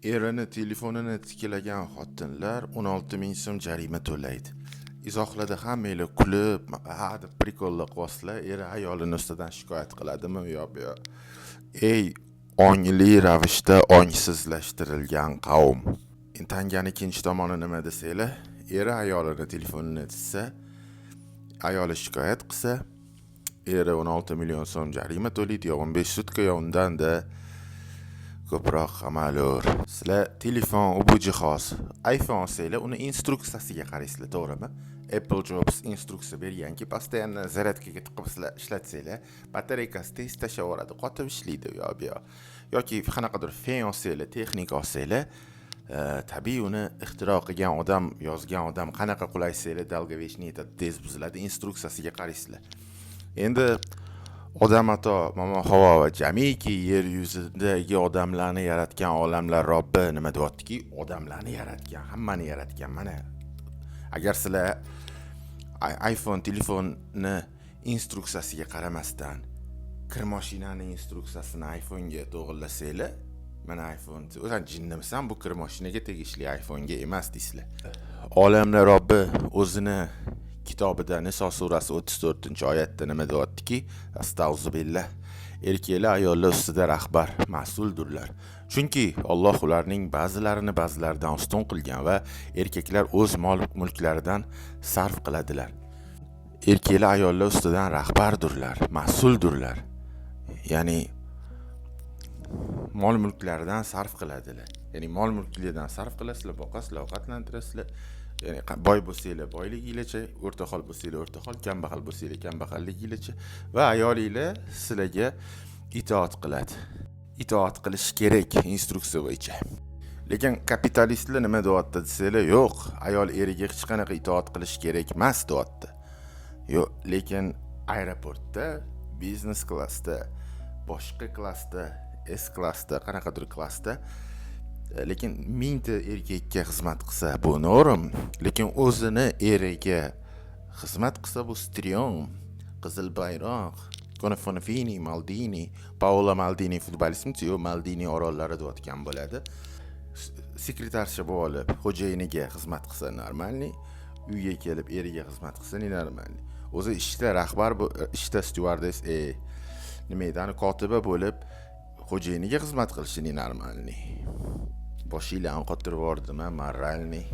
Erini telefonini tikilagan xotinlar 16 ming so'm jarima to'laydi. Izohlarda hammanglar kulib, ha deb прикол lar qilyapsizlar. Eri ayolini ustidan shikoyat qiladimi u yoq bu yoq. Ey ongli ravishda ongsizlashtirilgan qavm. Tangani ikkinchi tomoni nima desanglar, eri ayolini telefonini tiksa, ayoli shikoyat qilsa, eri 16 million so'm jarima to'laydi, yo 15 sutka, yo undanda ko'proq qamalur. Sizlar telefon, u bu jihoz, iPhone olsanglar, uni instruksiyasiga qaraysizlar, to'g'rimi? Apple Jobs instruksiya berganki, постоянно zaryadkaga tiqib sizlar ishlatsanglar, batareykasi tez tashlab yuboradi, qotib ishlaydi u yoq bu yoq. Yoki qanaqadir fen olsanglar, texnika olsanglar, tabiiy uni ixtiro qilgan odam, yozgan odam qanaqa qulaysanglar, долговечный etadi, tez buziladi, instruksiyasiga qaraysizlar. Endi Odam ato, Momo Havo va jamiki yer yuzidagi odamlarni yaratgan olamlar Robbi nima deyaptiki? Odamlarni yaratgan, hammani yaratgan. Mana agar sizlar iPhone telefonni instruksiyasiga qaramasdan kir mashinani instruksiyasini iPhone'ga to'g'irlasanglar, mana iPhone, o'zan jinnimisan, bu kir mashinaga tegishli, iPhone'ga emas deysizlar. Olamlar Robbi o'zini kitobida Niso surasi 34-oyatda nima deyaptiki? Astag'furillah. Erkaklar ayollar ustida rahbar, mas'uldurlar. Chunki Alloh ularning ba'zilarini ba'zilaridan ustun qilgan va erkaklar o'z mol mulklaridan sarf qiladilar. Erkaklar ayollar ustidan rahbardurlar, mas'uldurlar. Ya'ni mol mulklaridan sarf qiladilar. Ya'ni mol mulklaridan sarf qilasizlar, boqasizlar, ovqatlantirasizlar. Ya'ni boy bo'lsanglar boyliginglarcha, o'rta hol bo'lsanglar o'rta hol, kambag'al bo'lsanglar kambag'alliginglarcha va ayolinglar sizlarga itoat qiladi. Itoat qilish kerak instruksiya bo'yicha. Lekin kapitalistlar nima deyapti desanglar, yo'q, ayol eriga hech qanaqa itoat qilish kerak emas deyapti. Yo'q, lekin aeroportda biznes klassda, boshqa klassda, S klassda, qanaqadir klassda, lekin mingta erkakka xizmat qilsa, bu норм, lekin o'zini eriga xizmat qilsa, bu стрём, qizil bayroq, Konofonofini, Maldini, Paolo Maldini futbolistmi? Yo'q, Maldini orollari deyotgan bo'ladi. Секретарша bo'lib olib, xo'jayiniga xizmat qilsa нормальный, uyga kelib eriga xizmat qilsa ненормальный. O'zi ishda rahbar, ishda styuardes, nima edi, ani kotiba bo'lib xo'jayiniga xizmat qilishi ненормальный. Boshinglarni qotirib yubordim, моральный.